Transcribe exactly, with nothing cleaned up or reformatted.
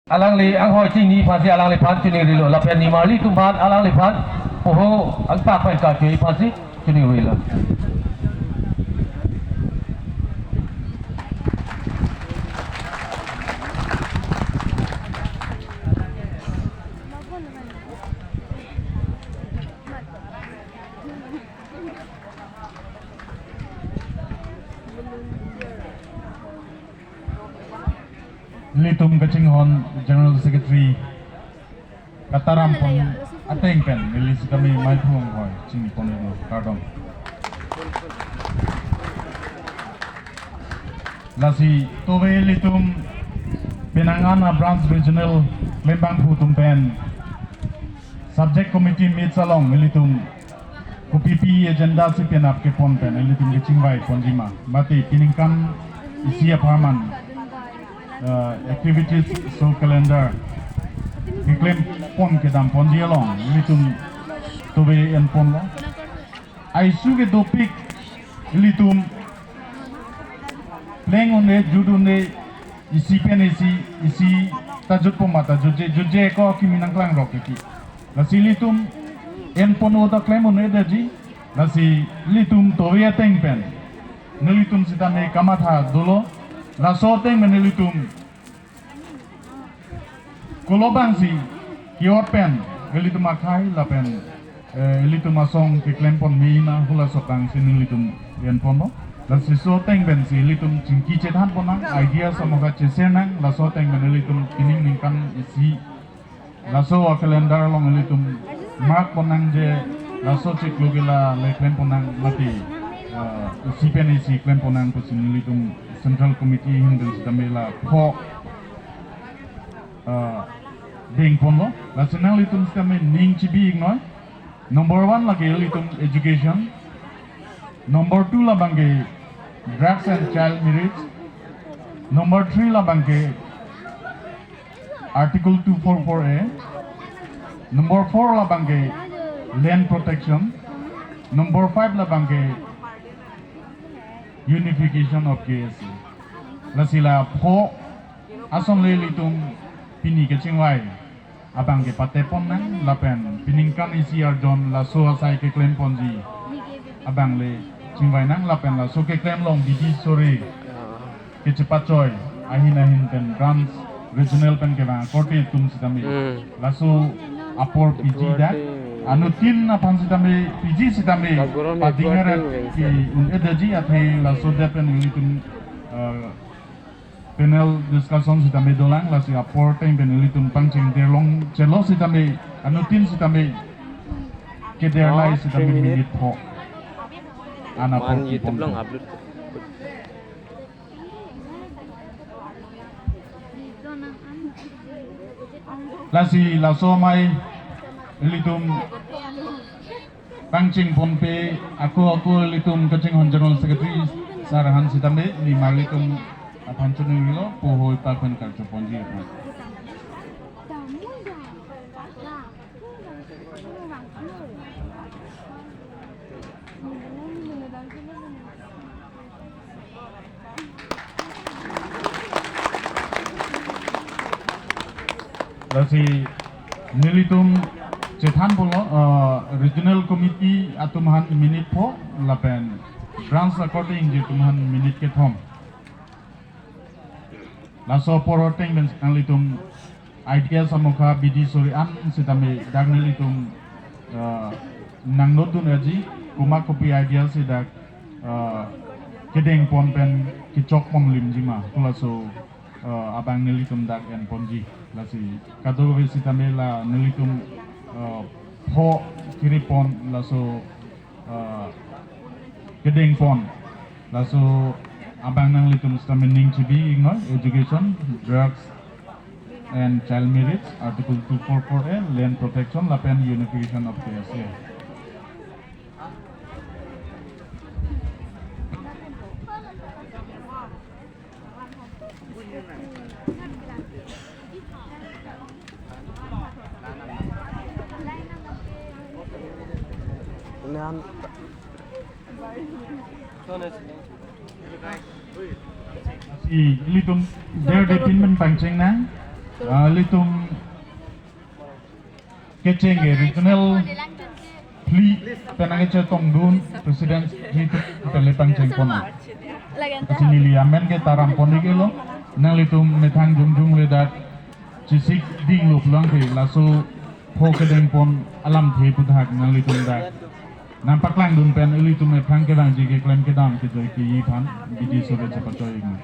Alangli anghoi chini aphansi alangliphan chiningrilo, lapen nimarli atum aphan alangliphan poho angta pen kachui aphansi chiningrilo. Ilitum kachinghon General Secretary kataram pon ateng pen neli sitame maiphu anghoi chini ponlo, kardom. Lasi tove ilitum penang an a branch regional klembangphu atum pen subject committee meets along ilitum kopipi agenda si penap kepon pen ilitum kechingvai ponji ma, mate peningkan isi apharman, uh, activities so calendar keklem pon kedam ponji along ilitum tove en ponlo. Aisu ke dopik ilitum pleng un-e, jut un-e, isi pen isi, isi ta jutpo ma ta jutje, jutje ko kimi nangklangrok titi. Lasi ilitum en pon o ta klem un-edetji, lasi ilitum tove ateng pen nelitum sitame kamatha dolo, laso ateng pen nelitum kolobangsi kiot pen ilitum akhai lapen, eh, ilitum asong keklem pon me ma, hula sokangsi nelitum en ponlo. Lasi laso ateng pensi ilitum chingki chethan pon nang, idea samoka cheshare nang, laso ateng pen ilitum pining ningkan isi laso a calendar along ilitum mark pon nangji, laso chiklo ke la le klem pon nang mati, eh, isi pen isi klem pon nang pusi nelitum Central Committee ahin pen sitame la pho, eh, deng ponlo. Lasi nanglitum sitame ning chibi iknoi. Number one lake ilitum education. Number two labangke drugs and child marriage. Number three labangke Article two four four A. Number four labangke land protection. Number five labangke unification of K S A. Lasi la pho ason le ilitum pini kechingvai abang ke patepon nang lapen peningkan isi arjon laso asai keklem ponji abang le chingvai nang lapen laso keklem along bidi sore kechepachoi ahin ahin pen branch regional pen kevang korte atum sitame. Hmm. Laso apor piji dak. Korte. Anuttin aphan sitame piji sitame. Kagorom padingaret networking ke un-edetji athe laso det pen ilitum, eh, panel discussion sitame dolang, lasi apor ateng pen ilitum pangcheng derlong chelo sitame, anuttin sitame kederlai. Oh, sitame three minute. Minute pho. Ana pon YouTube pon lang pon. Upload. Lasi laso amei ilitum pangcheng ponpe ako ako ilitum kachinghon General Secretary sar aphan sitame nimarli atum aphan chiningrilo, poho ipak pen karcho ponji aphan. Lasi nelitum chethan pulo, eh, regional committee atum aphan minute pho lapen branch according ji atum aphan minute kethom. Laso apor ateng pen nanglitum idea samokha bidi sore an sitame dak nelitum, eh, nangnodun aji, komat kopi idea si dak, eh, kedeng pon pen kechok pon limji ma, halaso, eh, abang nelitum dak en ponji. Lasi kadokave sitame la nelitum, eh, pho kiri pon laso, eh, kedeng pon. Laso abang nanglitum sitame ning chibi iknoi, education, drugs and child marriage, Article two four four A, land protection, lapen unification of K S A. Ilitum der de pin pen pangcheng nang. Ah, ilitum kecheng ke regional phli pen nangkechetongdun president ji atum pen le pangcheng pon. Lasi neli amen ke taram pon ik-elo, nanglitum methang jongjong le dak chesik dinglo pulang ke laso pho kedeng pon alamthe aputhak nanglitum dak nangpaklangdun pen ilitum aphrang kevangji keklem kedam kejoi keji aphan bidi sore chepachoi ik ma.